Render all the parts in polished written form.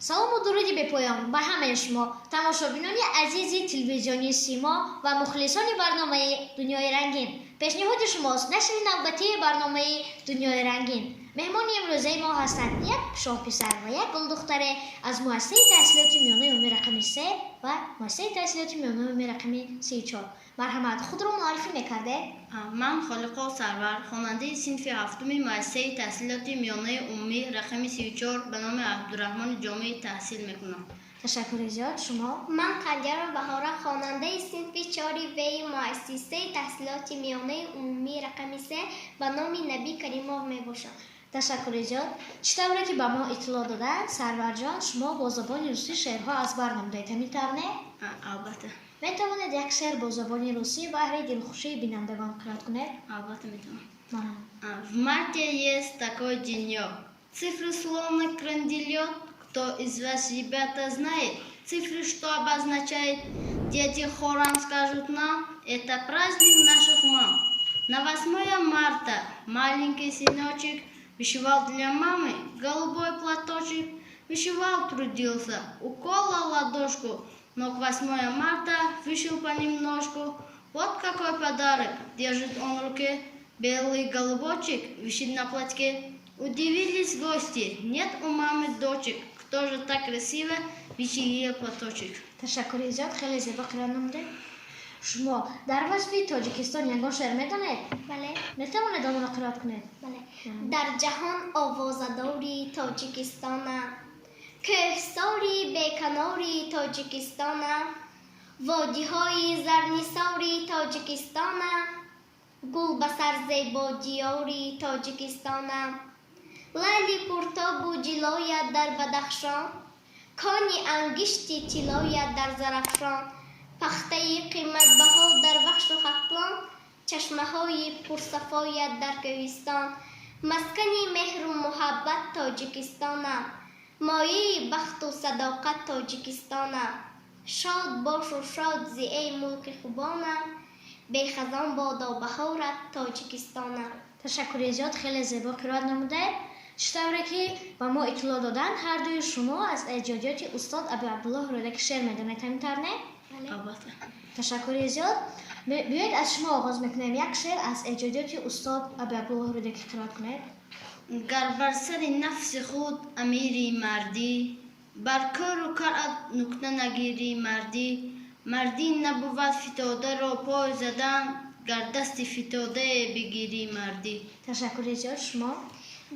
Салому дуруди бепоён ба ҳамаи шумо, тамошобинони азизи телевизиони Симо ва мухлисони барномаи «Дунёи рангин». Пешниҳоди шумост нашри навбатии барномаи «Дунёи рангин». Меҳмони имрӯзаи мо ҳастанд як шоҳписар ва як гулдухтаре аз муассисаи таҳсилоти миёнаи умумӣ рақами 3 ва муассисаи таҳсилоти миёнаи умумӣ рақами 34. Марҳамат, худро муаррифӣ мекардед? Ман Холиқо Сарвар, хонандаи синфи ҳафтуми муассисаи таҳсилоти миёнаи умумӣ рақами 34 ба номи Абдураҳмони Ҷомӣ таҳсил мекунам. Ташаккури зиёд. Шумо? Ман Қалдиярова Баҳора, хонандаи синфи чори веи муассисаи таҳсилоти миёнаи умумӣ рақами 3 ба номи Набӣ Каримов мебошам. Ташаккури зиёд. Чӣ тавре ки ба мо иттилоъ доданд, Сарварҷон, шумо бо забони русӣ шеърҳо аз бар намудаед, ҳамин тавр, не? Албатта. Метавонед як шеър бо забони русӣ баҳри дилхушии бинандагон қироат кунед? Албатта, метавонам. Марҳамат. В марте есть такой денек. Цифры словно кренделет. Кто из вас, ребята, знает, цифры что обозначает? Дети хором скажут нам: это праздник наших мам. На 8 марта маленький сыночек вышивал для мамы голубой платочек. Вышивал, трудился, уколол ладошку, но к 8 марта вышил понемножку. Вот какой подарок держит он в руке. Белый голубочек висит на платке. Удивились гости: нет у мамы дочек. Кто же так красиво вышил ей платочек? Ташаккури зиёд, хеле зебо қироат намудед. Шумо дар васфи Тоҷикистон ягон шеър медонед? Бале. Метавонед онро қироат кунед? Бале. Дар ҷаҳон овозадори Тоҷикистонам, кӯҳсори беканори Тоҷикистонам, водиҳои зарнисори Тоҷикистонам, гул ба сар зебо диёри Тоҷикистонам, лаъли пуртобу ҷилоят дар Бадахшон, кони ангишти тиллоят дар Зарафшон, пахтаи қиматбаҳо дар Вахшу Хатлон, чашмаҳои пурсафоят дар кӯҳистон, маскани меҳру муҳаббат Тоҷикистонам, мояи бахту садоқат Тоҷикистонам. Шод бошу шод зи, эй мулки хубонам, бехазон бодо баҳорат, Тоҷикистонам. Ташаккури зиёд, хеле зебо қироат намудаед. Чӣ тавре ки ба мо иттилоъ доданд, ҳардуи шумо аз эҷодиёти устод Абу Абдуллоҳ Рӯдакӣ шеър медонед, ҳамин тавр, не? Албатта. Ташаккури зиёд. Биёед, аз шумо оғоз мекунем. Як шеър аз эҷодиёти устод Абу Абдуллоҳ Рӯдакӣ қироат кунед. Гар бар сари нафси худ амирӣ мардӣ, бар кору карат нукта нагирӣ мардӣ, мардӣ набувад фитодаро пой задан, гар дасти фитодае бигирӣ мардӣ. Ташаккури зиёд. Шумо?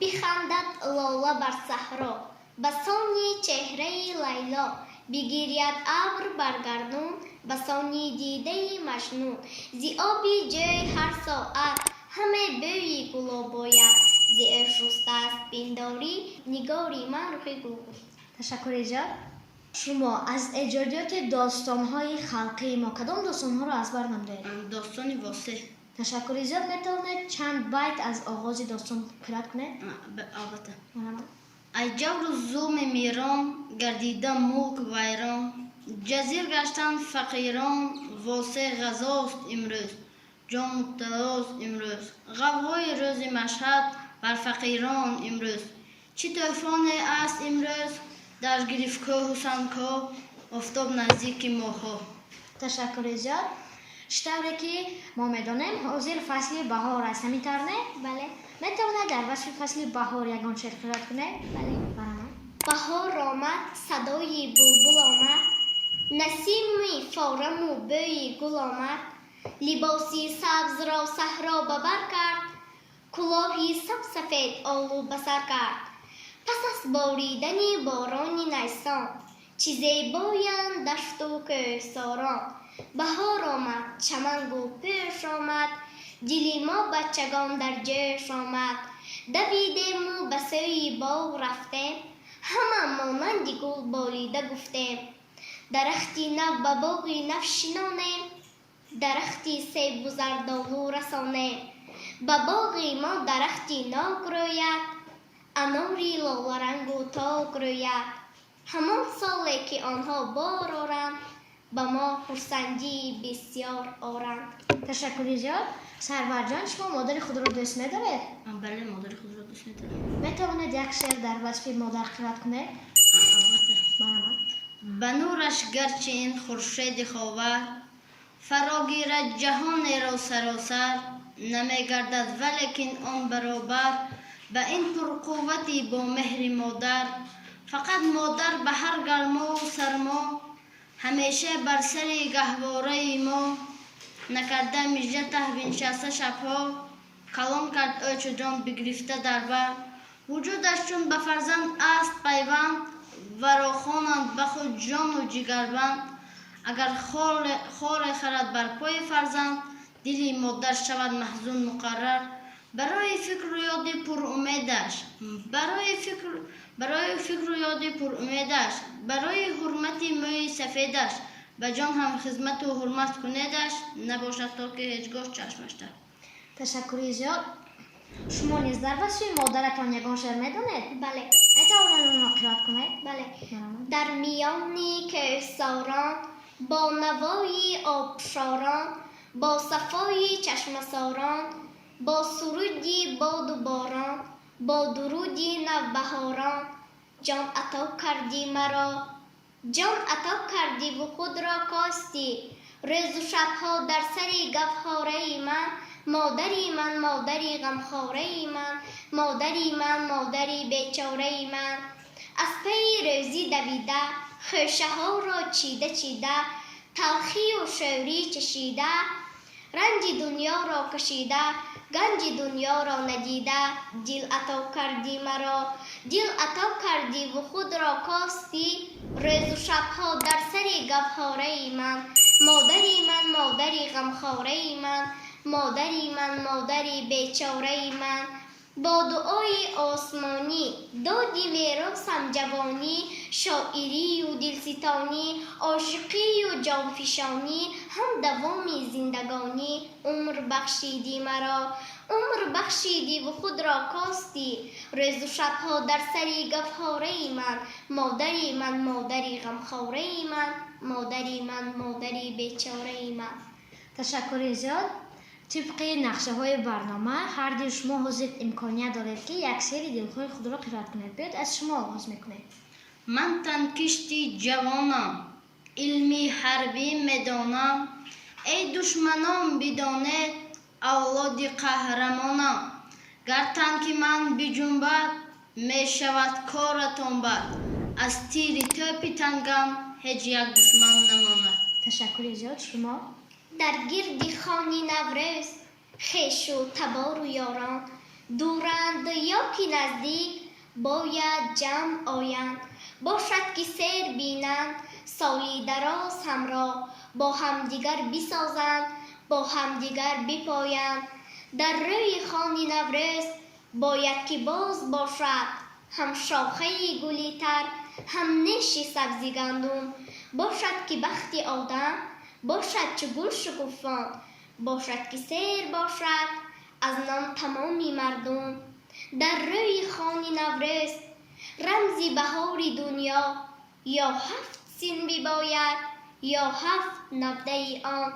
Бихандад лола бар саҳро ба сони чеҳраи Лайло, бигиряд абр бар гардун ба сони дидаи Маҷнун, зи оби ҷӯй ҳар соат ҳаме бӯи гулоб ояд, зи ӯ шустааст пиндорӣ нигори ман рухи гулгун. Ташаккури зиёд. Шумо аз эҷодиёти достонҳои халқии мо кадом достонҳоро аз бар намудаед? Достони Восеъ. Ташаккури зиёд. Метавонед чанд байт аз оғози достон қироат кунед? Албатта. Марҳамат. Аз ҷавру зулми мирон гардида мулк вайрон, ҷазир гаштанд фақирон, Восеъ ғазост имрӯз, ҷон мубталост имрӯз, ғавғои рӯзи Машҳад бар фақирон имрӯз, чӣ тӯфоне аст имрӯз дар гирифткӯҳу сангҳо, офтоб наздики моҳҳо. Ташаккури зиёд. Чӣ тавре ки мо медонем, ҳозир фасли баҳор аст, ҳамин тавр, не? Бале. Метавонед дар васфи фасли баҳор ягон шеър қироат кунед? Бале. Марҳамат. Баҳор омад, садои булбул омад, насими фораму бӯи гул омад, либоси сабзро саҳро ба бар кард, кӯлоҳи сабсафед олу ба сар кард. Пас аз боридани борони найсон, чӣ зебоянд дашту кӯҳсорон. Баҳор омад, чаман гулпӯш омад, дили мо бачагон дар ҷӯш омад. Давидему ба сӯи боғ рафтем, ҳама монанди гул болида гуфтем: дарахти нав ба боғи нав шинонем, дарахти себу зардолу расонем. Ба боғи мо дарахти нок рӯяд, анори лоларангу ток рӯяд. Ҳамон соле ки онҳо бор оранд, ба мо хурсандии бисёр оранд. Ташаккури зиёд. Сарварҷон, шумо модари худро дӯст медоред? Бале, модари худро дӯст медорам. Метавонед як шеър дар васфи модар қироат кунед? Албатта. Ба нураш гарчи ин хуршеди ховар фарогирад ҷаҳонеро саросар, намегардад валекин он баробар ба ин пурқуввати бо меҳри модар. Фақат модар ба ҳар гармову сармо ҳамеша бар сари гаҳвораи мо накарда мижа таҳвиншаста шабҳо, калон кард ӯ чу ҷон бигирифта дар бар. Вуҷудаш чун ба фарзанд аст пайванд, варо хонанд ба худ ҷону ҷигарбанд. Агар хоре харад бар пои фарзанд, дили модар шавад маҳзун муқаррар. Барои фикру ёди пурумедаш, барои фикру ёди пурумедаш, барои ҳурмати мӯи сафедаш, ба ҷон ҳам хизмату ҳурмат кунедаш, набошад то ки ҳеҷ гоҳ чашмаш тар. Ташаккури зиёд. Шумо низ дар васфи модаратон ягон шеър медонед? Бале. Метавонед онро қироат кунед? Бале. Марҳамат. Дар миёни кӯҳсорон, бо навои обшорон, бо сафои чашмасорон, бо суруди боду борон, бо дуруди навбаҳорон, ҷон ато кардӣ маро, ҷон ато кардиву худро костӣ. Рӯзу шабҳо дар сари гаҳвораи ман, модари ман, модари ғамхораи ман, модари ман, модари бечораи ман. Аз пайи рӯзӣ давида, хӯшаҳоро чида чида, талхию шӯрӣ чашида, ранҷи дунёро кашида, ганҷи дунёро надида, дил ато кардӣ маро, дил ато кардиву худро костӣ. Рӯзу шабҳо дар сари гаҳвораи ман, модари ман, модари ғамхораи ман, модари ман, модари бечораи ман. Бо дуои осмонӣ доди меросам ҷавонӣ, шоирию дилситонӣ, ошиқию ҷонфишонӣ, ҳам давоми зиндагонӣ. Умр бахшидӣ маро, умр бахшидиву худро костӣ. Рӯзу шабҳо дар сари гаҳвораи ман, модари ман, модари ғамхораи ман, модари ман, модари бечораи ман. Ташаккури зиёд. Тибқи нақшаҳои барнома, ҳардуи шумо ҳозир имконият доред, ки як шеъри дилхоҳи худро қироат кунед. Биёед, аз шумо оғоз мекунем. Ман танкисти ҷавонам, илми ҳарбӣ медонам. Эй душманон, бидонед, авлоди қаҳрамонам. Гар танки ман биҷунбад, мешавад коратон бад. Аз тири тӯпи тангам ҳеҷ як душман намонад. Ташаккури зиёд. Шумо? Дар гирди хони Наврӯз хешу табору ёрон, дуранд ё ки наздик, бояд ҷамъ оянд. Бошад ки сер бинанд соли дароз ҳамроҳ, бо ҳамдигар бисозанд, бо ҳамдигар бипоянд. Дар рӯи хони Наврӯз бояд ки боз бошад ҳам шохаи гули тар, ҳам неши сабзи гандум. Бошад ки бахти одам бошад чу гул шукуфон, бошад ки сер бошад аз нон тамоми мардум. Дар рӯи хони Наврӯз, рамзи баҳори дунё, ё ҳафт син бибояд, ё ҳафт навдаи он,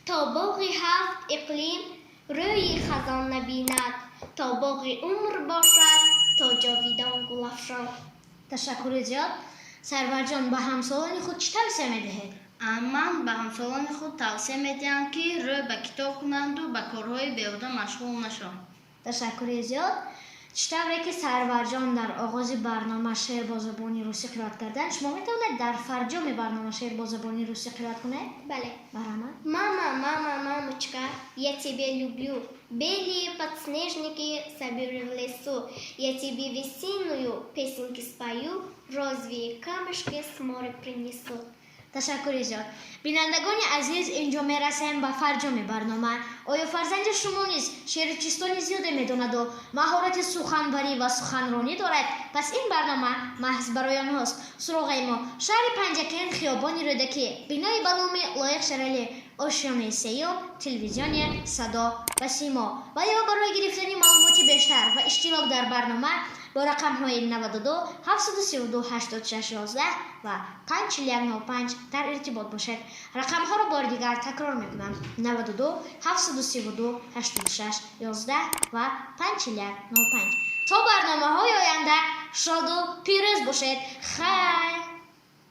то боғи ҳафт иқлим рӯи хазон набинад, то боғи умр бошад, то ҷовидон гулафшон. Ташаккури зиёд. Сарварҷон, ба ҳамсолони худ чӣ тавсия медиҳед? Ман ба ҳамсолони худ тавсия медиҳам, ки рӯй ба китоб кунанду ба корҳои беҳуда машғул нашаванд. Ташаккури зиёд. Чӣ тавре ки Сарварҷон дар оғози барнома шеър бо забони русӣ қироат карданд, шумо метавонед дар фарҷоми барнома шеър бо забони русӣ қироат кунед? Бале. Марҳамат. Мама, мама, мамочка, я тебя люблю. Белые подснежники соберу в лесу. Я тебе весеннюю песенки спою, розовые камушки с моря принесу. Ташаккури зиёд. Бинандагони азиз, инҷо мерасем ба фарҷоми барнома. Оё фарзанди шумо низ шеъри чистони зиёде медонаду маҳорати суханварӣ ва суханронӣ дорад? Пас ин барнома маҳз барои онҳост. Суроғаи мо: шаҳри Панҷакент, хиёбони Рӯдакӣ, бинои ба номи Лоиқ Шералӣ, ошёнаи сеюм, телевизиони Садо ва Симо. Ва ё барои гирифтани маълумоти бештар ва иштирок дар барнома бо рақамҳои 92 732 86 11 ва 5 41 05 дар иртибот бошед. Рақамҳоро бори дигар такрор мекунам: 92 732 86 11 ва 5 41 05. То барномаҳои оянда шоду пирӯз бошед. Хайр.